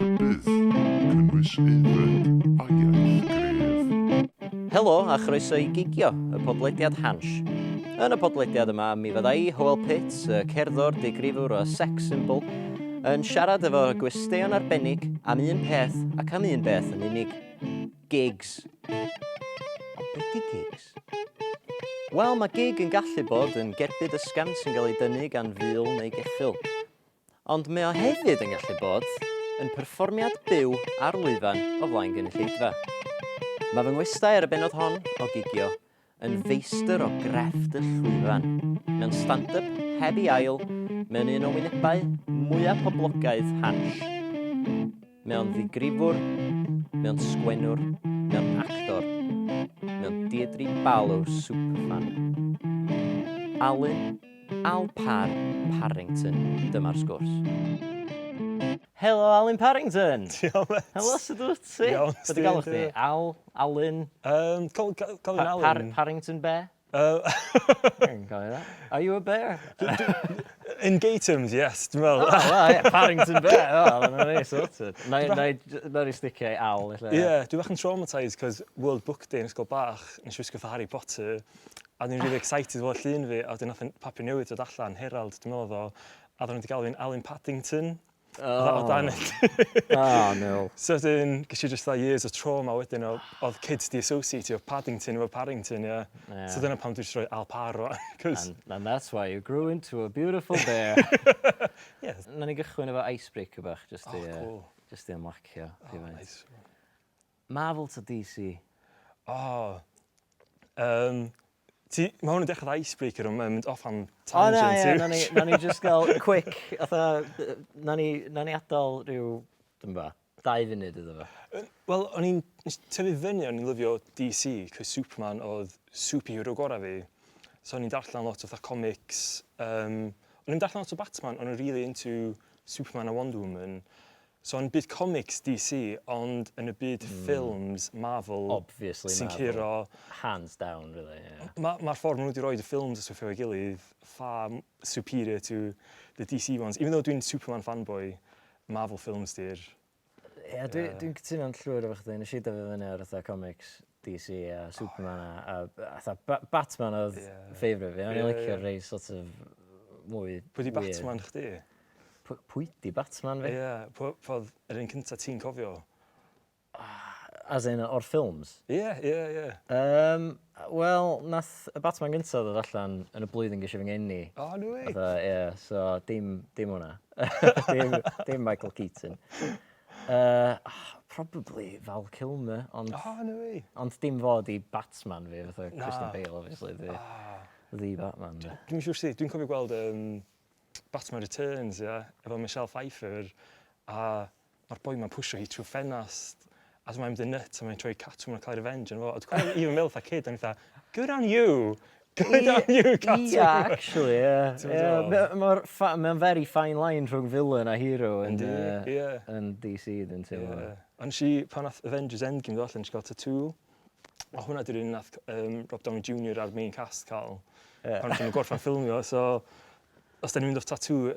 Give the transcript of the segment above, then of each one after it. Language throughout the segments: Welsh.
Rhybudd, cynnwys aeddfed a iaith gref. Helo a chroeso i Gigio, y podlediad Hansh. Yn y podlediad yma, mi fydda i, Hywel Pitts, y cerddor, digrifwr a sex symbol, yn siarad efo gwesteion arbennig am un peth ac am un beth yn unig. Gigs. Ond be di gigs? Wel, mae gig yn gallu bod yn gerbyd ysgafn sy'n cael ei dynnu gan ful neu geffyl. Ond mae o hefyd yn gallu bod yn perfformiad byw ar lwyfan o flaen gynulleidfa. Mae fy ngwestai ar y bennod hon o Gigio yn feistr o grefft y llwyfan. Mewn stand-up heb ei ail, mae o'n un o wynebau mwyaf poblogaidd Hansh. Mae o'n ddigrifwr, mae o'n sgwennwr, mae o'n actor. Mae o'n Deirdre Barlow superfan. Alun Al Par Parrington, dyma'r sgwrs. Helo Alun Parrington! Diolch mate! Helo, sut wyt ti? Iawn, Be dwi'n galw chdi? Al? Alun? Um, call, call, call fi'n Alun. Par Parrington Bear? I can call you that. Are you a bear? In gay terms, yes, dwi'n meddwl. Oh, well, yeah, Parrington Bear. Oh, na ni, sorted. Na i, na i sticio i Al, ella. Ie, yeah, dwi bach yn traumatised, cos World Book Day yn ysgol bach, nes i wisgo fatha Harry Potter, a o'n i'n really excited efo llun fi, a wedyn nath y papur newydd dod allan, Herald, dwi'n meddwl oedd o, a oedden nhw wedi galw fi'n Alun Paddington. Oh. O dan Oh, no. So wedyn, ges i just that years o trauma wedyn o, oedd kids di associatio Paddington efo Parrington, yeah. yeah. So dyna pam dwi eisiau rhoi Al Par rwan. Cos... And, and that's why you grew into a beautiful bear. yeah. Na ni gychwyn efo icebreaker bach, just oh, i, cool. just i ymlacio. Oh, nice. Marvel ta DC? Oh, um, ti, mae hwn yn dechrau icebreaker ond mae'n mynd off am O na, tangent. ie, na ni, na ni just gael quick, fatha, na ni, na ni adael rhyw, dwi'n ba, dau funud iddo fo. Wel, o'n i'n nes i tyfu fyny, o'n i'n lyfio DC, cos Superman oedd superhero gorau fi. So o'n i'n darllen lot o fatha comics. Um, o'n i'n darllen lot o Batman, o'n i'n really into Superman a Wonder Woman. So yn byd comics DC, ond yn y byd ffilms Marvel... Obviously sy'n Marvel. curo... Hands down, really, ie. Mae'r ma ffordd maen nhw wedi rhoi y ffilms a stwff efo'i gilydd far superior to the DC ones. Even though dwi'n Superman fanboy, Marvel films di'r... Ie, yeah, dwi'n dwi cytuno'n llwyr efo chdi. Nes i dyfu fyny ar fatha comics DC a Superman a, a fatha ba Batman oedd Ie. favourite fi. O'n i'n Ie, licio ie. rei sort of mwy Pwy di weird. Batman chdi? Pwy di Batman fi? Ie, yeah, pwy oedd yr un cynta ti'n cofio? As in, o'r ffilms? Ie, ie, ie. Wel, nath y Batman gyntaf ddod allan yn y blwyddyn ges i fy ngeni. Oh, no way. Fatha, ie, yeah, so dim, dim hwnna. dim, dim Michael Keaton. Probably Val Kilmer, ond... Oh, no way. Ond dim fod i Batman fi, fatha Christian Bale, obviously, the, ah. the Batman. Dwi'n siŵr sydd, dwi'n cofio gweld um, Batman Returns, ie, efo Michelle Pfeiffer, a mae'r boi ma'n pwsio hi trwy ffenast, a mae'n mynd yn nuts, a mae'n troi Catwoman a cael revenge yn fo. A dwi'n cofio even meddwl fatha kid, o'n i fatha, good on you! Good on you, Catwoman! Yeah, actually, yeah. Ti'n gwbod yeah. Mae'n ma very fine line rhwng villain a hero yn, Yndi, ie. yn DC, dwi'n teimlo. Ie. Ond nes i, pan nath Avengers Endgame ddod allan, nes i gael tattoo. A hwnna di'r un nath um, Rob Downey Jr a'r main cast cael. Ie. Pan nath nhw gorffen ffilmio, so os da ni'n mynd off tattoo,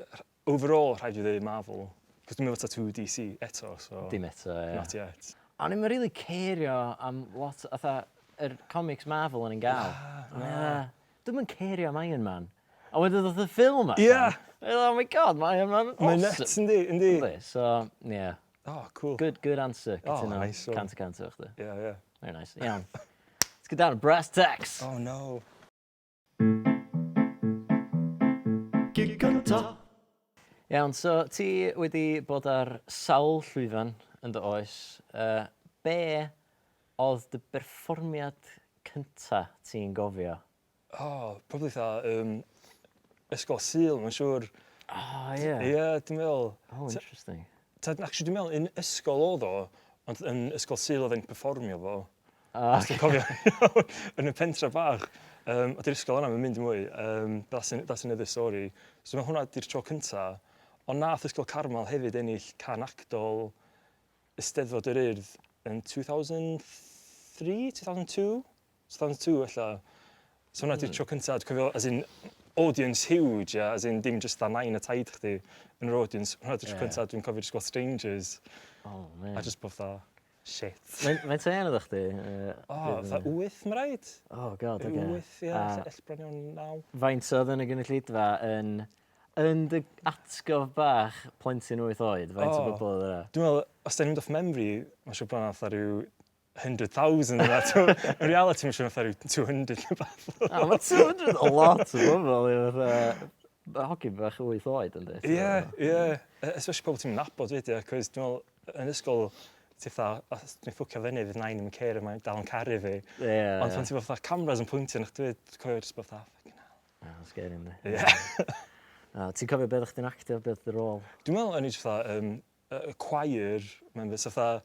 overall rhaid i fi ddweud Marvel. Cos dwi'n mynd efo tattoo DC eto, so... Dim eto, ie. Not yet. O'n i'm yn really cerio am lot, fatha, yr comics Marvel o'n i'n gael. Na, na. Dwi'm yn cerio am Iron Man. A wedyn ddoth y ffilm allan. Ie! Oh my god, mae Iron Man awesome. Mae'n nuts, yndi, yndi. Yndi, so, yeah. Oh, cool. Good, good answer. Oh, Cytuno. nice one. Cant y cant efo chdi. Yeah, yeah. Very nice. Iawn. Let's get down to brass tacks. Oh, no. Gig gynta. Iawn, so ti wedi bod ar sawl llwyfan yn dy oes. Uh, be oedd dy berfformiad cynta ti'n gofio? Oh, probably fatha um, ysgol Sul, mae'n siŵr. Oh, ie. Ie, yeah, dwi'n meddwl. Oh, interesting. Ta, actually, dwi'n meddwl, yn ysgol oedd o, ond yn ysgol Sul oedd e'n perfformio fo. Oh, Os ti'n cofio, yn y pentra bach. Um, a di'r ysgol yna, mae'n mynd i mwy. Um, that's, that's another story. So mae hwnna di'r tro cynta. Ond nath Ysgol Carmel hefyd ennill can actol Eisteddfod yr Urdd yn 2003, 2002? 2002 ella. So hwnna di'r tro cynta, dwi'n cofio, as in, audience huge, yeah, as in dim just a nain a taid chdi yn yr audience. Hwnna di'r tro Ie. cynta dwi'n cofio just gweld strangers. Oh, man. A just bod fatha, shit. Faint o hen oeddech chdi? O, fatha 8, mae rhaid. Oh, god, oce. Okay. 8, ie, ella bron iawn 9. Faint oedd yn y gynulleidfa yn, yn dy atgof bach plentyn 8 oed? Faint o bobl oedd yna? Dwi'n meddwl, os da ni'n mynd off memory, mae'n siŵr bod yna fatha rhyw 100,000 yna. Yn reality, mae'n siŵr fatha rhyw 200 neu beth. O, mae 200 a lot o bobl i fatha hogyn bach 8 oed, yndi? Ie, ie. Especially pobl ti'n nabod fyd, ie, cos dwi'n meddwl, yn ysgol, ti fatha, os dwi'n ffwcio fyny, fydd nain ddim yn care, mae'n dal yn caru fi. Ie. Ond pan ti'n fatha cameras yn pwyntio arna chdi, dwi'n cofio jyst bod fatha, fucking hell. Oh, scary, yndi? Ie. Ti'n cofio beth o'ch chdi'n actio, beth dy rôl? Dwi'n meddwl o'n i jyst fatha, um, y choir members, so fatha,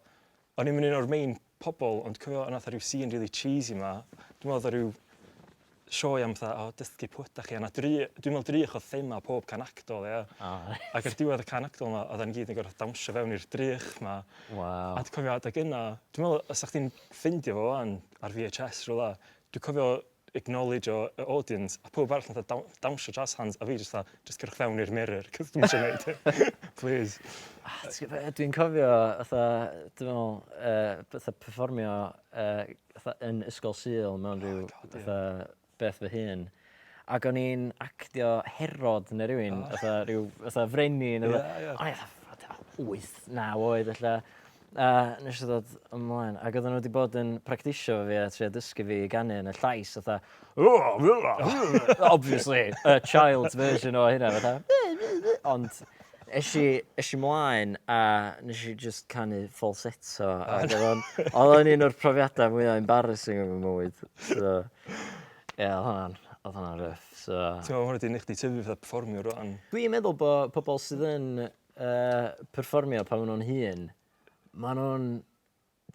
o'n i'm yn un o'r main pobl, ond cofio o'na fatha rhyw scene really cheesy ma. Dwi'n meddwl oedd rhyw sioe am fatha, o, dysgu pwy ydach chi, a na dri, dwi'n meddwl drych oedd thema pob can actol, ie. Oh, Ac ar diwedd y can actol ma, oedden ni gyd yn gorfod dawnsio fewn i'r drych ma. Wow. A dwi'n cofio adeg yna, dwi'n meddwl, os ydych chdi'n ffindio fo wan ar VHS rhywle, dwi'n cofio acknowledge o y audience, a pawb arall yn fatha dawnsio jazz hands, a fi jyst fatha, just cerwch fewn i'r mirror, cos dwi'm isio neud e. Please. Ah, dwi'n cofio, fatha, dwi'n meddwl, fatha perfformio fatha yn Ysgol Sul mewn rhyw, oh God, fatha, beth fy hun. Ac o'n i'n actio Herod neu rywun, oh. fatha rhyw, fatha frenin. Ie, ie. O'n i fatha, 8, 9 oed ella. A nes i ddod ymlaen, ac oedden nhw wedi bod yn practisio fi a trio dysgu fi i ganu yn y llais, fatha, obviously, a child's version o hynna, fatha, ond es i, es i mlaen a nes i just canu falsetto, ac oedd o'n, oedd o'n un o'r profiadau mwyaf embarrassing yn fy mywyd. So, ie, oedd hwnna'n, oedd hwnna'n rough, so. Ti'n meddwl hwnna 'di neud chdi tyfu fatha perfformiwr rŵan? Dwi'n meddwl bod pobl sydd yn perfformio pan maen nhw'n hŷn, maen nhw'n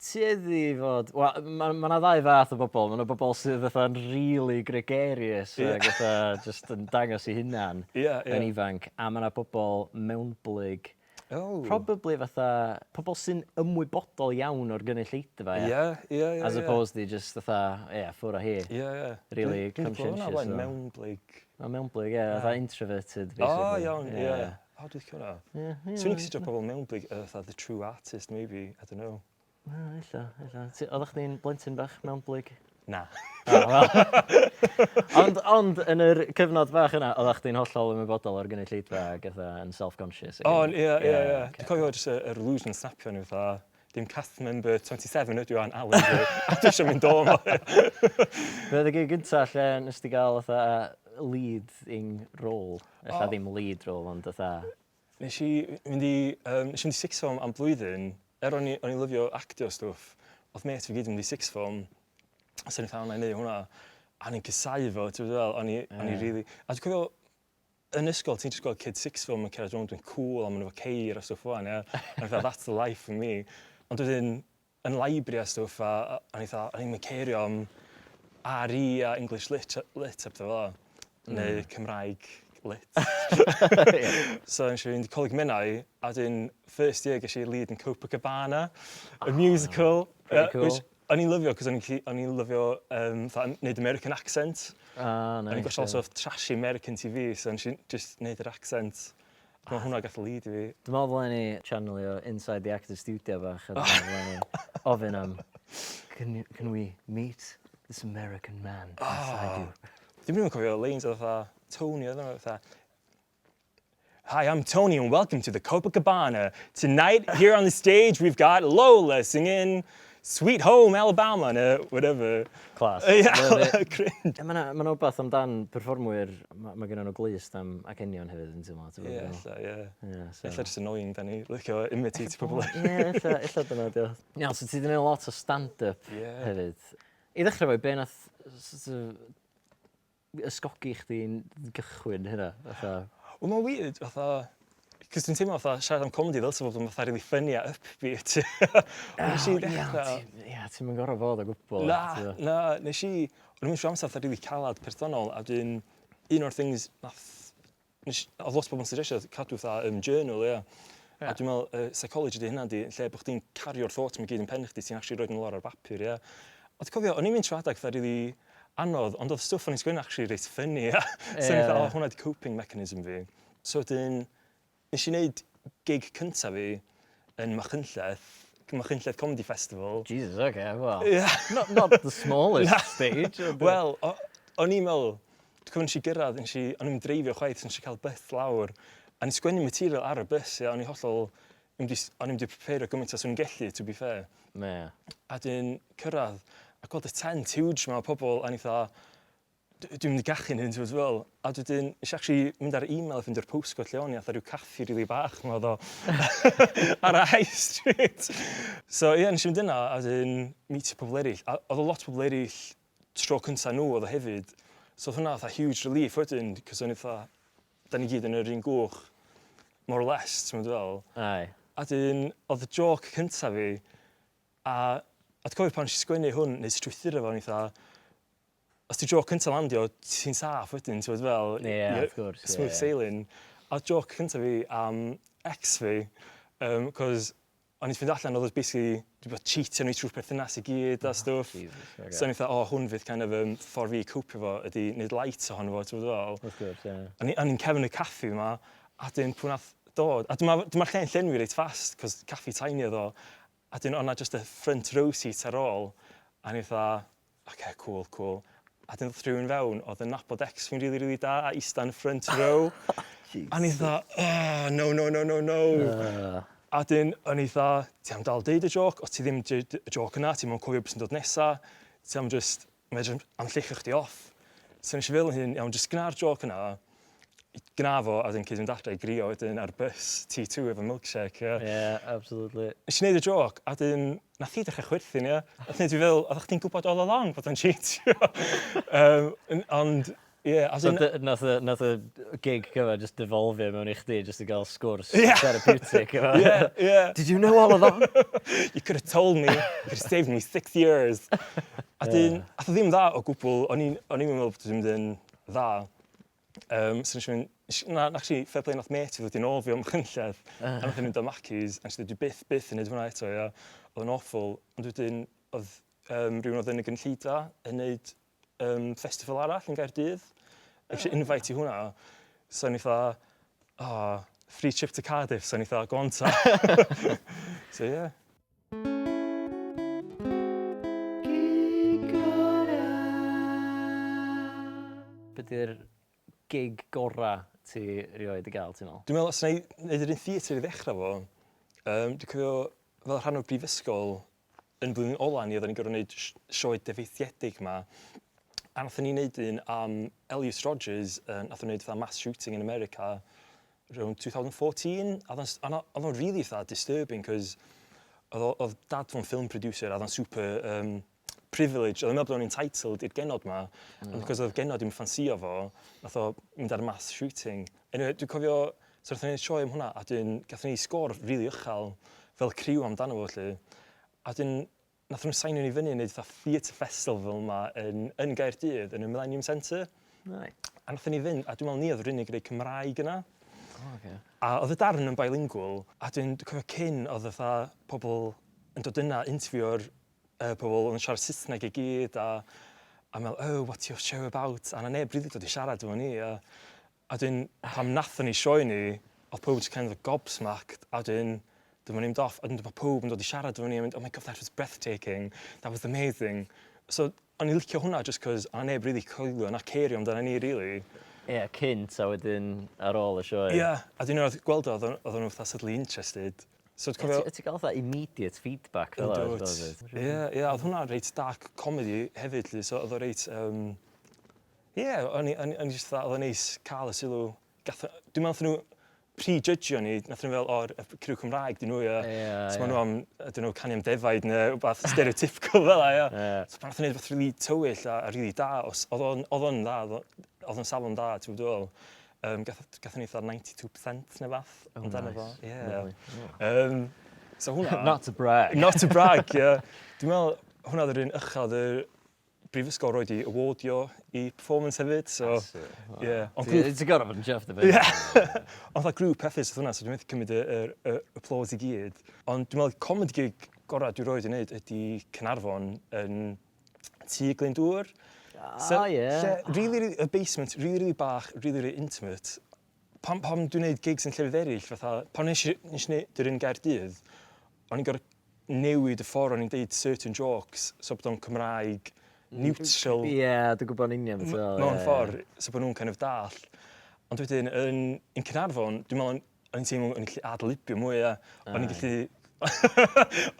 tueddu i fod... Wel, mae ma 'na ddau fath o bobl. Mae 'na bobl sydd fatha'n really gregarious ac fatha jyst yn dangos eu hunan yn ifanc, a mae 'na bobl mewnblyg. Oh. Probably fatha pobl sy'n ymwybodol iawn o'r gynulleidfa, ia. Ie, ie, ie. As opposed i just fatha, ie, ffwr' â hi. Ie, ie. Really Dwi 'di clywed hwnna conscientious o blaen, o... mewnblyg. O, mewnblyg, ie, fatha introverted, basically. O, iawn, ie. O, dwi'n licio hwnna. Ie, ie. Swn i'n cysidro pobl mewnblyg yy fatha the true artist, maybe, I don't know. O, ella, ella. Oeddech chdi'n blentyn bach mewnblyg? Na. O, wel. Ond, ond, yn yr cyfnod bach yna, oeddech chdi'n hollol ymwybodol o'r gynulleidfa ac fatha yn self-conscious? O, ie, ie, ie. Dwi'n cofio jyst yr illusion snapio ni fatha, dim cast member 27 ydw i wan, Alan dwi, a dwi eisiau mynd o yma. Be oedd y gig gynta lle nes ti gael fatha leading role? Ella O. ddim lead role, ond fatha... Nes i fynd i, um, nes i fynd i sixth form am blwyddyn, er o'n i, o'n i'n lyfio actio stwff, oedd mêt fi gyd yn mynd i sixth form, so o'n i'n fatha, o, na i neud hwnna. A o'n i'n casáu fo, ti'n gwbod fel, o'n i, o'n i really... A dwi'n cofio, yn ysgol, ti'n just gweld kids sixth form yn cerdded rownd yn cool, a maen nhw efo ceir a stwff o'n, ie. A o'n i fatha, that's the life for me. Ond wedyn, yn library a stwff, a o'n i fatha, o'n i'm yn cerio am RE a English Lit, lit a pethau fel 'na. Neu Cymraeg Lit. So nes i fynd i Coleg Menai, a wedyn first year ges i lead yn Copacabana, y musical. Pretty cool. Which o'n i'n lyfio, cos o'n i'n lyfio fatha neud American accent. Ah, nice. O'n i'n gwatshio lot o trashy American TV, so nes i just neud yr accent. Dwi'n meddwl hwnna gath lead i fi. Dwi'n meddwl ddylen ni channelio Inside the Actors Studio bach a dwi'n meddwl ddylen ni ofyn am can, can we meet this American man inside you? Dwi'm yn cofio lines oedd fatha Tony oedd nhw fatha Hi, I'm Tony and welcome to the Copacabana. Tonight, here on the stage, we've got Lola singing Sweet Home Alabama neu whatever. Class. Ie, Love it. cringe. Mae 'na ma' 'na wbath amdan perfformwyr, ma' ma' gynnon nhw glust am acenion hefyd yn teimlo, ti'n Ie, gwbod be dwi'n ella, ie. Ie, so... Ella jyst annoying da ni, licio imitate pobl eraill. Ie, ella, ella dyna 'di o. Iawn, so ti 'di neud lot o stand-up hefyd. I ddechrau fo, be nath sort of ysgogi chdi'n gychwyn hynna? Fatha... Wel, mae'n weird, fatha... Cos dwi'n teimlo fatha siarad am comedy ddylse fod yn fatha really funny a upbeat. Ond nes i ddechrau... Ie, ti'm yn gorfod fod o gwbl. Na, na, nes i... O'n i'n mynd trwy amser fatha really calad personol, a wedyn un o'r things nath... Nes, oedd lot o bobl yn suggestio cadw fatha journal, ie. A dwi'n meddwl, psychology di hynna di, lle bod chdi'n cario'r thoughts ma gyd yn pen chdi, ti'n actually roid nhw lawr ar bapur, ie. A ti'n cofio, o'n i'n mynd trwy adeg fatha really anodd, ond oedd stwff o'n i'n sgwennu actually reit funny, ie. So o'n i'n fatha, o, hwnna di coping mechanism fi. So wedyn, nes i wneud gig cynta fi yn Machynlleth, Machynlleth Comedy Festival. Jesus, okay, well. Yeah. Not the smallest stage. Wel, o'n i'n meddwl, dwi'n cofio nes i gyrraedd, nes i, o'n i'n dreifio chwaith, so nes i cael bus lawr, a nes i sgwennu material ar y bus, ia, o'n i hollol, o'n i'n di prepare gymaint as o'n i'n gellu, to be fair. Yeah. A dwi'n cyrraedd, a gweld y tent huge ma o pobl, a o'n i fatha, dwi'n mynd i gachu'n hyn, ti'n fel. A wedyn, nes i actually mynd ar e-mail a ffeindio'r postcode lle o'n i, a rhyw caffi rili bach ma oedd o ar y high street. So ie, yeah, nes i mynd yna, a wedyn meetio pobl eraill. A oedd o lot o pobl eraill tro cynta nhw oedd o hefyd. So oedd hwnna fatha huge relief wedyn, cos o'n i fatha, da ni gyd yn yr un gwch, more or less, ti'n mynd fel. Aye. A wedyn, oedd y joke cynta fi, a dwi'n cofio pan nes i sgwennu hwn, neu strwythuro fo, o'n i fatha, os ti joke cynta landio, ti'n saff wedyn, ti'n fel, Ie, yeah, of course, smooth yeah. sailing. A joke cynta fi am ex fi, cos o'n i'n ffeindio allan oedd o basically, dwi bod cheatio ni trwy'r perthynas i gyd a stwff. Jesus, okay. So o'n i'n fatha, o, hwn fydd kind of ffordd fi copio fo ydy wneud light ohono fo, ti'n fel. Wrth gwrs, ie. O'n i'n cefn y caffi yma, a dyn pwy nath dod, a dyma, dyma'r lle'n llenwi reit fast, cos caffi tiny oedd o, a dyn o'na just y front row seat ar ôl, a o'n i'n fatha, okay, cool, cool. A dyn ddoth rhywun fewn, oedd yn nabod ex fi'n really, really da, a ista yn front row. A o'n i fatha, oh, no, no, no, no, no. A dyn, o'n i fatha, ti am dal deud y joc, os ti ddim deud y joc yna, ti'n mwyn cofio beth sy'n dod nesa, ti am just, mae jyst am lluchio chdi off. So nes i feddwl hyn, iawn, just gna'r joc yna, gna fo, a wedyn cyd fynd adre i grio wedyn ar bus T2 efo milkshake, ie. Yeah, absolutely. Nes i wneud y joc, a dyn, nath hi dechrau chwerthin, ie. Nath wneud fi feddwl, oeddech chdi'n gwybod all along bod o'n cheatio. Ond, ie, a So dyn... nath y gig cyfa just devolfio mewn i chdi, just i gael sgwrs Ie. therapeutic. Ie, ie. Did you know all along? You could have told me. You could have saved me 6 years. A dyn, ath o ddim dda o gwbl, o'n i'n meddwl bod o ddim yn dda. So nes i fynd, na, actually, fair play, nath mate fi ddod i nôl fi o Machynlleth, a nath i fynd o Mackies, a nes i ddweud, dwi byth, byth yn neud hwnna eto, ia. Oedd o'n awful, ond wedyn, oedd rhywun oedd yn y gynulleidfa yn neud festival arall yn Gaerdydd, a eisiau invite i hwnna. So o'n i fatha, oh, free trip to Cardiff, so o'n i fatha, go on ta. So yeah. Be di'r gig gora ti rioed i gael, ti'n meddwl? Dwi'n meddwl, os na i wneud yr un theatr i ddechrau fo, dwi'n cofio fel rhan o'r brifysgol, yn blwyddyn ola ni, oedden ni'n gorfod wneud sioe dyfeithiedig ma. A nathon ni wneud un am Elliot Rodgers, nath o'n wneud fatha mass shooting in America rownd 2014. A oedd o'n really fatha disturbing, cos oedd dad fo'n film producer, a oedd o'n super privileged. Oedd o'n meddwl bod o'n entitled i'r genod ma, ond because oedd genod ddim ffansio fo, nath o mynd ar mass shooting. Anyway, dwi'n cofio, so nathon ni wneud sioe am hwnna, a dyn, gathon ni sgôr really uchel fel criw amdano fo, felly. A dyn, nathon nhw sainio ni fyny i wneud fatha theatre festival yma yn Gaerdydd, yn y Millennium Centre. Right. A nathon ni fynd, a dwi'n meddwl ni oedd yr unig rei Cymraeg yna. Oh, okay. A oedd y darn yn bilingual, a dwi'n cofio cyn oedd fatha pobl yn dod yna interviewio'r pobl yn siarad Saesneg i gyd, a meddwl, oh, what's your show about? A na neb rili dod i siarad efo ni. A dyn, pam nathon ni sioe ni, oedd pob just kind of gobsmacked, a dyn, dyma ni'n mynd off, a dyn, mae pob yn dod i siarad efo ni, a mynd, oh my god, that was breathtaking, that was amazing. So, o'n i'n licio hwnna just cos a neb really coelio na cerio amdano ni, really. Ie, yeah, cynt a wedyn ar ôl y sioe. Ie, yeah, a dyn oedd gweld o, oedd nhw fatha suddenly interested. So, dwi'n cofio... Ti'n gael fatha immediate feedback fel o? Ie, ie, oedd hwnna reit dark comedy hefyd, lly, so oedd o reit... Ie, o'n i just fatha, oedd o'n neis cael y sylw. Dwi'n meddwl nhw pre-judgio ni, nath nhw fel, o'r criw Cymraeg, dyn nhw, ie. So maen nhw am, dyn nhw canu am defaid neu rhywbeth stereotypical fel 'a, ie. So pan nath nhw wneud rhywbeth really tywyll a really da, oedd o'n dda, oedd o'n safon da, ti'n gwybod? Gathon ni fatha 92% neu fath amdano fo. Nice. Ie. Lovely. Oh. So hwnna... Not to brag. Not to brag, ie. Dwi'n meddwl hwnna oedd yr un uchel oedd y brifysgol roed i awardio i performance hefyd, so... Ie. Ond grŵp... Ti'n gorfod bod yn chuffed a bit. Ie. Ond fatha grŵp effort oedd hwnna, so dwi'n methu cymryd y applause i gyd. Ond dwi'n meddwl comedy gig gorau dwi roed i wneud ydy Caernarfon yn Tŷ Glyndŵr. Ah, ie. Lle, really, really, y basement, really, really bach, really, really intimate. Pam dwi'n gwneud gigs yn llefydd eraill, fatha, pan nes i wneud yr un Gaerdydd, O'n i'n gorfod newid y ffordd o'n i'n deud certain jokes so bod o'n Cymraeg neutral. Ie, yeah, dwi'n gwybod yn union beth fel. Mewn ffordd, so bod nhw'n kind of dall. Ond wedyn, yn, yn Caernarfon, dwi'n meddwl o'n i'n teimlo o'n i'n gallu adlibio mwy a o'n i'n gallu...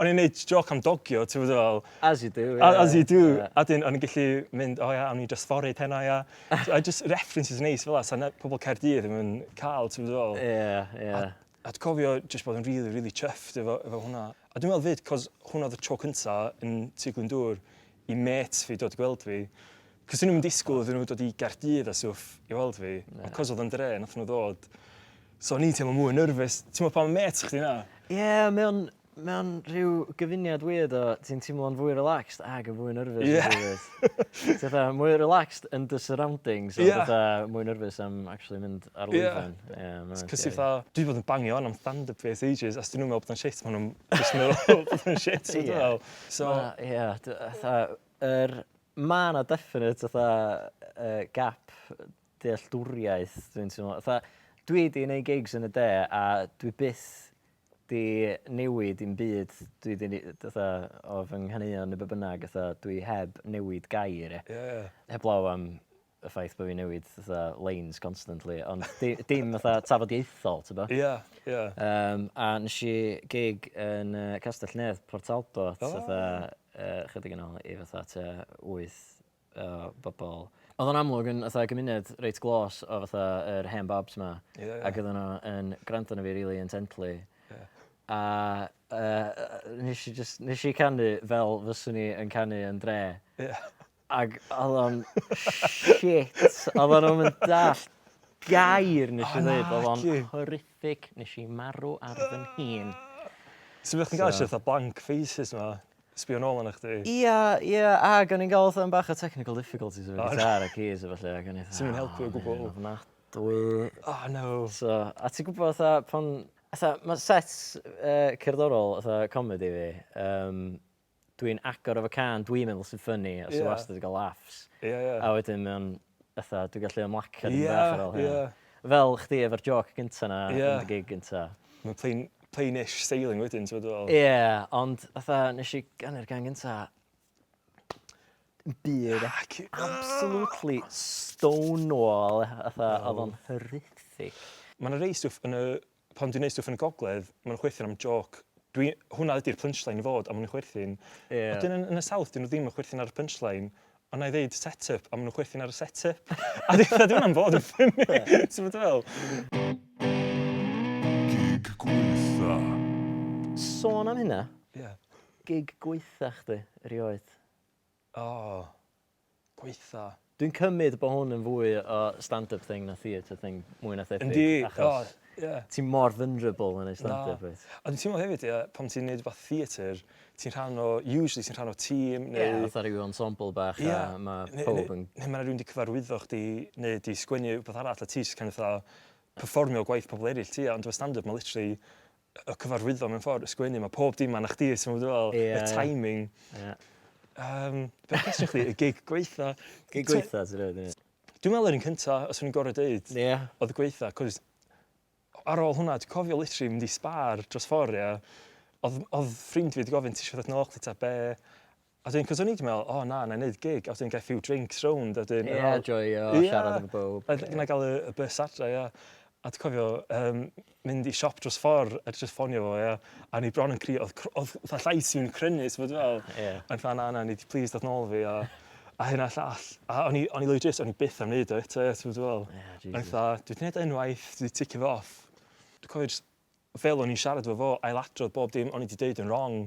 o'n i'n neud joc am dogio, ti'n gwybod fel. As you do, yeah. As you do. Yeah. A dyn, o'n i'n gallu mynd, o oh, ia, o'n i just fory heno, ia. A just references neis fel 'a, sa pobl Caerdydd ddim yn cael, ti'n gwybod fel. Ie, ie. A dwi'n cofio jyst bod yn really, really chuffed efo, efo hwnna. A dwi'n meddwl 'fyd, cos hwnna oedd y tro cynta yn Tŷ Glyndŵr i mates fi dod i gweld fi. Cos o'n nhw'm yn disgwyl iddyn nhw dod i Gaerdydd a stwff i weld fi. Ond cos oedd o'n dre, nath nhw ddod. So o'n i'n teimlo mwy nervous. Ti'n meddwl pan mae mates chdi 'na? Ie, yeah, mae o'n, mae o'n rhyw gyfuniad weird o ti'n teimlo'n fwy relaxed ag yn fwy nervous. Ie. Ti'n fatha mwy relaxed yn dy surroundings, ond Ie. fatha mwy nervous am actually mynd ar Ie. lwyfan. Ie, ma' Cos ti fatha, dwi 'di bod yn bangio on am stand-up fi ers ages, a os 'dyn nhw'n meddwl bod o'n shit, maen nhw'n jyst meddwl bod o'n shit, ti'n Ie. meddwl? So, Ie, fatha, yr, ma' 'na definite fatha gap dealltwriaeth, dwi'n teimlo. Fatha, dwi 'di neud gigs yn y de a dwi byth 'di newid dim byd dwi 'di ni- fatha o fy nghaneuon neu be' bynnag fatha dwi heb newid gair ia. Ie ie. Heblaw am y ffaith bo' fi'n newid fatha lines constantly ond di- dim fatha tafodieithol t'bo'? Ie ie. A nesh i gig yn Castell Nedd Port Talbot fatha chydig yn ôl i fatha tua 8 o bobl. Oedd o'n amlwg yn fatha gymuned reit glos o fatha yr hen bobs 'ma. Ie, ie. Ac oedden nhw yn gwrando arno fi rili intently. Ie. A nes i jyst, nes i canu fel fyswn i yn canu yn dre. Ie. Ac oedd o'n shit. Oedden nhw'm yn dallt gair nes i ddeud. Oedd o'n horrific. Nes i marw ar fy nhîn. So fyddech chdi'n gael so, fatha blank faces 'ma? Sbio nôl arna chdi. Ia, ia, ac o'n i'n gael fatha bach o technical difficulties efo gitar a keys a felly, ac o'n i fatha... Sy'n mynd helpu o gwbl. Ofnadwy. Oh no. So, a ti'n gwybod fatha pan... Fatha, mae sets cerddorol, fatha comedy fi, dwi'n agor efo cân dwi'n meddwl sy'n funny, a sy'n wastad yn cael laughs. Ie, ie. A wedyn mae o'n, fatha, dwi'n gallu ymlacio dipyn bach ar ôl hynna. Ie, ie. Fel chdi efo'r joc gynta 'na yn dy gig gynta. Mae'n plain, plain-ish sailing wedyn, ti'n gwbod? Ie, ond fatha nes i ganu'r gân gynta, byd absolutely stonewall, fatha oedd o'n horrific. Mae 'na rei stwff yn y... Pan dwi'n neud stwff yn y gogledd, maen nhw'n chwerthin am jôc. Dwi, hwnna ydy'r punchline i fod, a maen nhw'n chwerthin. Ie. Ond yn, yn y South, dyn nhw ddim yn chwerthin ar y punchline. Ond na i ddeud set-up, a maen nhw'n chwerthin ar y set-up. A di hwnna'n fod yn funny. Ti'n bod fel? Gig gwaetha. Sôn am hynna. Ie. Gig gwaetha chdi, erioed? O, gwaetha. Dwi'n cymryd bod hwn yn fwy o stand-up thing na theatre thing, mwy na thebyg. Yndi, achos o, ie. Ti mor vulnerable yn neud stand-up, wyt? A dwi'n teimlo hefyd, ie, pan ti'n neud rhywbeth theatr, ti'n rhan o, usually ti'n rhan o tîm, neu... Ie, fatha rhyw ensemble bach, a mae pawb yn... Neu mae rhywun 'di cyfarwyddo chdi, neu 'di sgwennu rhywbeth arall, a ti jyst kind of fatha perfformio gwaith pobl eraill ti, ond efo stand-up mae literally y cyfarwyddo mewn ffordd, y sgwennu, mae pob dim arna chdi, ti'n gwbod fel, y timing. Ie. Be' oedd cwestiwn chdi? Y gig gwaetha? Gig gwaetha ti rioed 'di neud? Dwi'n meddwl yr un cynta, os o'n i'n gorfod deud. Ie. Oedd y gwaetha, 'cos ar ôl hwnna, dwi'n cofio literally mynd i Spar dros ffordd, ia. Oedd, oedd ffrind fi wedi gofyn, ti eisiau dod nôl chdi ta be? A wedyn, cos o'n i wedi meddwl, o na, na i wneud gig, a wedyn gael few drinks rownd, a wedyn... Ie, yeah, joio, yeah, siarad efo bawb. A na gael y, y bus adra, ia. A dwi'n cofio um, mynd i siop dros ffordd a just ffonio fo, ia. A ni bron yn crio, oedd, oedd fatha llais fi'n crynu, ti'n bod fel? Ie. A fatha, na, na, ni di please dod nôl fi, a, a hyn a llall. A o'n i, o'n i legit, o'n i byth am wneud o eto, ia, ti'n bod fel? Ie, Jesus. O'n i fatha, dwi wedi gwneud o unwaith, dwi wedi ticio fo off. Dwi'n cofio just fel o'n i'n siarad efo fo, ailadrodd bob dim o'n i 'di deud yn wrong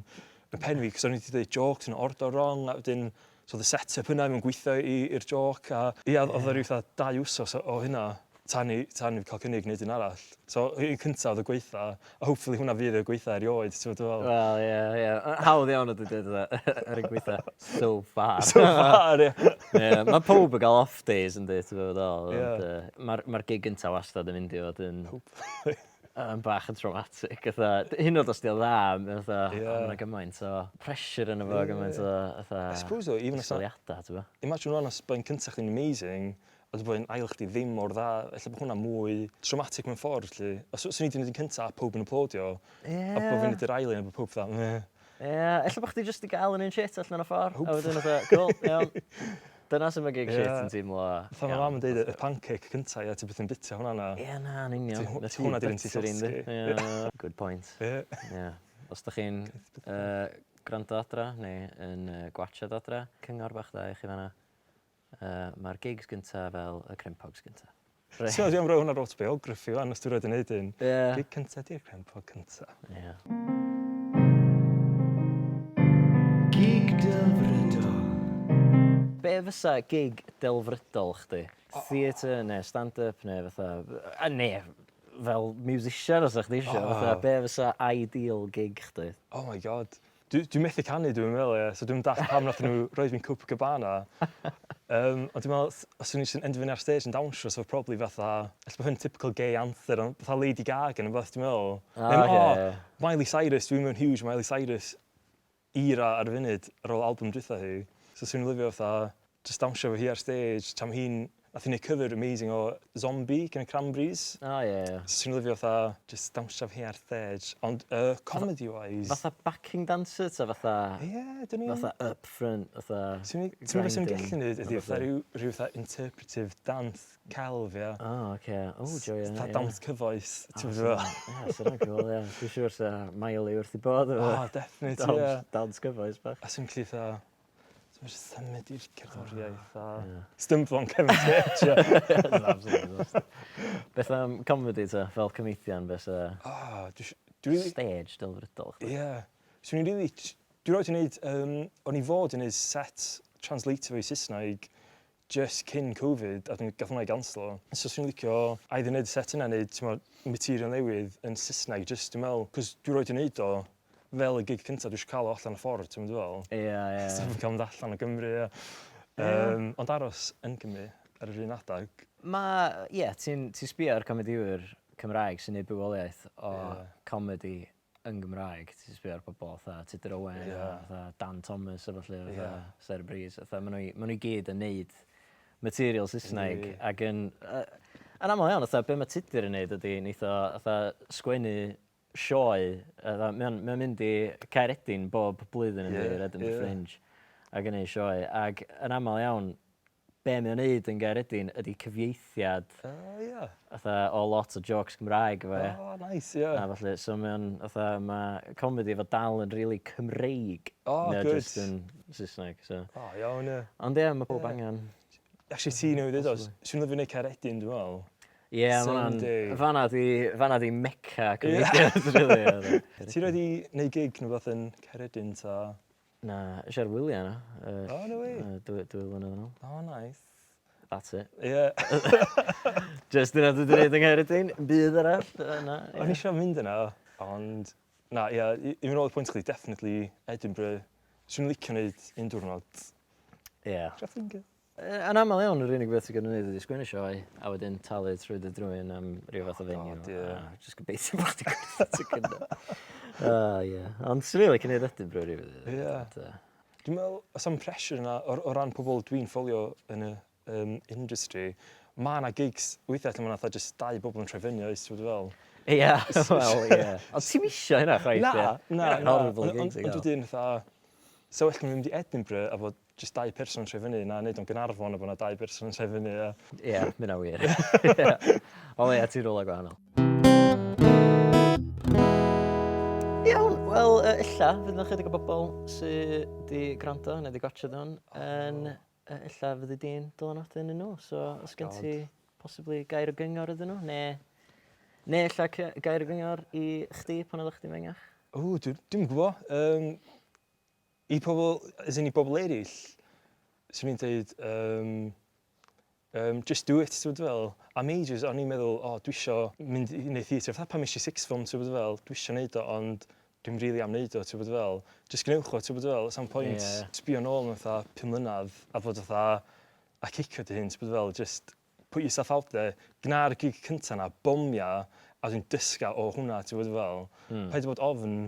yn pen fi, cos o'n i 'di deud jokes yn order wrong, a wedyn, so oedd y set-up yna ddim yn gweithio i'r joke, a ia, oedd o ryw fatha 2 wsos o hynna, tan i, tan i fi cael cynnig wneud un arall. So, un cyntaf oedd y gweitha, a hopefully hwnna fydd y gweitha erioed, ti'n gwbod fel? Wel, ie, ie. Hawdd iawn ydy dweud yr un gweitha so far. So far, ie. Ie, mae pawb yn cael off days yn dweud, ti'n gwbod fel. Ie. Ond, mae'r ma gig gyntaf wastad yn mynd i fod yn... Hopefully. Yn bach yn traumatic, fatha, hyd yn oed os 'di o'n dda, mae fatha, Ie. o, ma' 'na gymaint o pressure yno fo, gymaint o, fatha, I suppose though, even os na- disgwyliadau, ti'n gwbo? Imagine rwan os byddai'n cyntaf chdi'n amazing, a bod yn ail chdi ddim mor dda, ella bod hwnna mwy traumatic mewn ffordd, 'lly. Os os o'n i 'di neud un cynta a powb yn aplaudio, a bod fi'n neud yr ail un a bod powb fatha meh. Ie, ella bod chdi jyst 'di gael yr un shit allan o'r ffordd, a wedyn fatha, cool, iawn. Dyna sut mae gig shit yn teimlo. Fatha mae mam yn deud, y pancake cynta, ia, ti byth yn bita hwnna na. Ie, na, yn union. Hwnna di'r un ti'n llosgi. Ie, good point. Ie. Ie. Os da chi'n gwrando adra neu yn gwatsiad adra, cyngor bach dda i chi fanna. Mae'r gigs gynta fel y crempogs gynta. Reit. Ti'n dwi am roi hwnna ar autobiography wan os dwi roed yn neud un. Ie. Gig cynta di'r crempog cynta. Ie. Gig delfrydol. Be fysa gig delfrydol chdi? Theatr neu stand-up neu fatha... A neu fel musician os 'sa chdi isio, fatha be fysa ideal gig chdi? Oh my god. Dwi, dwi methu canu dwi'n meddwl ie, so dwi'm dallt pam nathon nhw roid fi'n Copacabana. Yym, ond dwi'n meddwl os o'n i jyst yn endio fyny ar stage yn dawnsio so probably fatha, ella bo' hyn typical gay anthem ond fatha Lady Gaga neu wbath dwi'n meddwl. O Neu ocê o, ie. Miley Cyrus, dwi mewn huge Miley Cyrus era ar y funud ar ôl album dwytha hi. So swn i'n lyfio fatha jyst dawnsio efo hi ar stage tra ma' hi'n... Nath hi neud cover amazing o Zombie gan y Cranberries. O ie ie. So swn i'n lyfio fatha jyst dawnsio efo hi ar stage ond yy comedy wise... Fatha backing dancer ta fatha... Ie dwn i'm. Fatha up front fatha... Swn i... Ti'n meddwl be swn i'n gallu neud ydi fatha ryw ryw fatha interpretive dance celf ia? O ocê. O joio Fatha dawns cyfoes ti'n gwbo be dwi feddwl? Ie sa hynna'n cŵl ie. Dwi'n siŵr sa Miley wrth 'i bodd efo... O definite ie. Dawns cyfoes bach. A swn i'n gallu fatha So mae jyst symud i'r cerddoriaeth a stymblo'n cefn stage ia. Absolutely. Beth am comedy ta, fel comedian be sa... O dwi isi- dwi rili... Stage delfrydol chdi. Ie. Swn i'n rili dwi roed 'di neud yym o'n i fod i neud set translator fo i Saesneg just cyn Covid a wedyn gath hwnna 'i ganslo. So swn i'n licio either neud y set yna neu t'mo' material newydd yn Saesneg jyst dwi me'wl 'cos dwi roed 'di neud o fel y gig cynta dwi eisiau cael o allan y ffordd, ti'n mynd i fel? Ie, ie. So fi'n cael mynd allan o Gymru, ie. Um, ond aros yn Cymru ar yr un adeg. Mae, ie, yeah, ti'n ti sbio ar comediwyr Cymraeg sy'n neud bywoliaeth o yeah. comedi yn Gymraeg. Ti'n sbio ar pobl fatha Tudur Owen, yeah. fatha Dan Thomas a falle, fatha yeah. Sarah Breeze. Fatha, maen nhw, ma nhw i gyd yn neud material Saesneg yeah. ac yn... yn aml iawn, fatha, be mae Tudur yn neud ydy, neith o fatha sgwennu sioe, fatha mae o'n mae o'n mynd i Caeredin bob blwyddyn yndi, yr Edinburgh Ie. Fringe, ac yn neud sioe, ac yn aml iawn, be mae o'n neud yn Gaeredin ydy cyfieithiad O ie. fatha o lot o jôcs Cymraeg efo ia. O neis ie. A ballu, so mae o'n fatha, ma' comedi fo dal yn rili Cymreig. O Mae o good. jyst yn Saesneg, so. O iawn ie. Ond ie, ma' pawb angen. Actually ti newydd ddeud o, swn i'n lyfio neud Caeredin dwi'n meddwl. Ie, ma' hwnna'n... Someday. Fan'na 'di fan'na 'di mecca comedians rili ie. Ti rioed 'di neud gig neu wbath yn Caeredin ta? Na, es i ar wyliau yna. Yy, O no way. Dwy flynedd yn ôl. O nice. That's it. Ie. Jyst dyna dwi 'di neud yng Nghaeredin, byd arall, yy na, ie. O'n i isio mynd yna, ond na, ie, i i fynd nôl i'r pwynt chdi, definitely Edinburgh. Swn i'n licio neud un diwrnod. Ie. Cross finger. Yn aml iawn, yr unig beth ti'n gorfod wneud ydy sgwennu sioe, a wedyn talu trwy dy drwyn am ryw fath o venue. God, ie. A jyst gobeithio bod chdi'n gwerthu tocynnau. Ah, ie. Ond swn i'n licio neud Edinburgh rywbryd. Ie. Ond, yy, Dwi'n meddwl, oes am pressure yna o, o ran pobl dwi'n ffolio yn y industry, mae yna gigs weithiau lle mae yna fatha jyst dau bobl yn troi fyny oes, ti'n gwbod fel? Ie, wel, ie. Ond ti'm isio hynna chwaith, Na, ie. na, na. Horrible Ond gigs i ond gael. wedyn fatha, so well gen i fynd i Edinburgh a fod jyst dau person yn troi fyny na neud o'n Gaernarfon a bod 'na dau person yn troi fyny a... Ie, ma' hynna'n wir. Ie. O leia ti'n rywle gwahanol. Iawn, wel, yy, ella fydd 'na chydig o bobl sy 'di gwrando neu 'di gwatsiad hwn yn yy ella fyddi di'n dylanwadu arnyn nhw. So os gen ti possibly gair o gyngor iddyn nhw, neu neu ella gair o gyngor i chdi pan oeddach chdi'n fengach? O, dwi, dwi'm yn gwybod. Um, I pobl, as in i bobl eraill, swn i'n dweud, just do it, ti'n gwybod fel. Am ages, o'n i'n meddwl, o, dwi isio mynd i wneud theatr. Fatha pan es i sixth form, ti'n gwybod fel, dwi isio wneud o, ond dwi'n rili am wneud o, ti'n gwybod fel. Just gwnewch o, ti'n gwybod fel, oes 'na'm point sbio nôl mewn fatha 5 mlynedd a fod fatha, a cicio dy hun, ti'n gwybod fel, just put yourself out there, gna'r gig cynta 'na, bomia, a wedyn dysga o hwnna, ti'n gwybod fel. Paid â bod ofn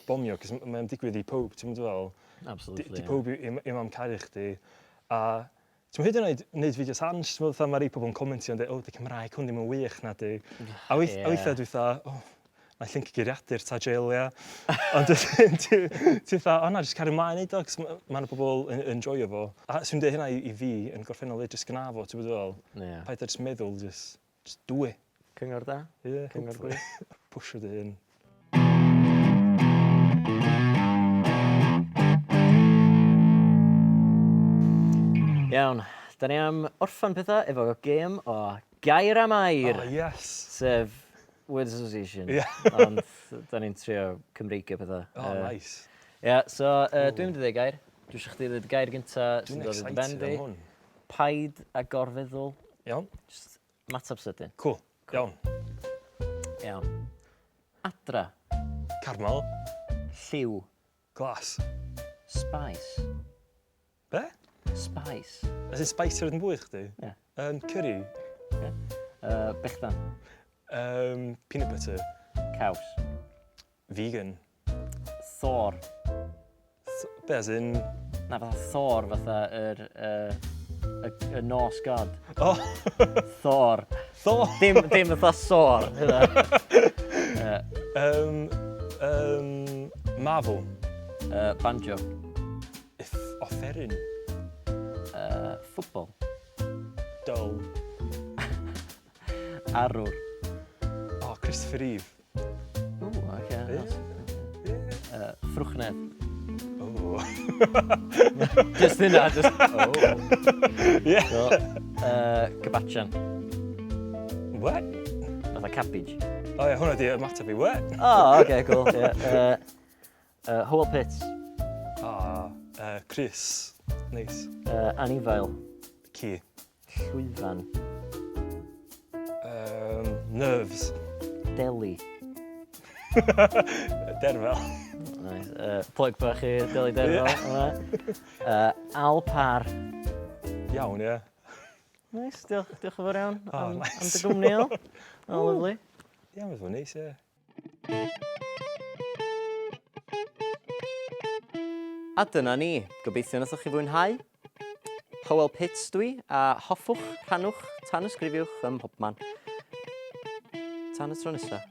bomio, cos mae'n digwydd i pawb, ti'n gwybod fel. Absolutely, Di, di pawb i'm, i'm am caru chdi. A Ti'n hyd yn oed wneud fideos hans, ti'n meddwl, mae rei pobl yn comentio yn dweud, o, di Cymraeg hwn ddim yn wych na di. A weith, yeah. a weithiau dwi fatha, o, na llyncu geiriadur ta jail, ia. Ond ti'n fatha, o na, jyst cario mlaen neud o, cos mae yna pobl yn enjoyo fo. A swn i'n dweud hynna i, i fi yn gorffennol, jyst gna fo, ti'n bod fel? Yeah. Paid â jyst meddwl, jyst, just do it. Cyngor da. Yeah, Cyngor gwych. Pwsio dy hun. Iawn, da ni am orffan pethau efo gêm o gair am air. Oh, yes. Sef Word Association. Yeah. Ond da ni'n trio Cymreigio pethau. Oh, nice. Ie, yeah, so dwi'n mynd i ddweud gair. Dwi eisiau chdi ddweud gair gynta sy'n Dwi'n dod i dy ben excited di. am hwn. Paid a gorfeddwl. Iawn. Just matab sydyn. Cool. Iawn. Iawn. Adra. Carmel. Lliw. Glas. Spice. Be? Spice. As in spice yn bwyd chdi? Ie. Curry. Okay. Bechdan. Peanut butter. Caws. Vegan. Thor. Be, as in... Na, fatha Thor, fatha yr... y, y Norse god. Oh! Thor. Thor! Dim, dim fatha Sor. hynna. Marvel. Banjo. If, offeryn. Football. Dull. Arwr. Oh, Christopher Reeve. Ooh, okay. Yeah. Nice. Yeah. Ffrwchnedd. Oh. Just hynna, just... Oh. Yeah. So, Kebachan. What? Fatha cabbage. Oh, yeah, hwnna di ymateb i what? Oh, okay, cool. Yeah. Hywel Pitts. Ah, Chris. Nice. Anifail. Ci. Llwyfan. Nerves. Deli. Derfel. Nice. Plug bach i Deli Derfel. Yeah. Alpar. Iawn, ie. Nice, diolch, diolch yn fawr iawn Oh, am, nice. am dy gwmni, Al. Oh, lovely. Ie, mae'n fod neis, ie. A dyna ni. Gobeithio nathoch chi fwynhau. Hywel Pitts dwi, a hoffwch, rhannwch, tanysgrifiwch ym mhobman. Tan y tro nesaf.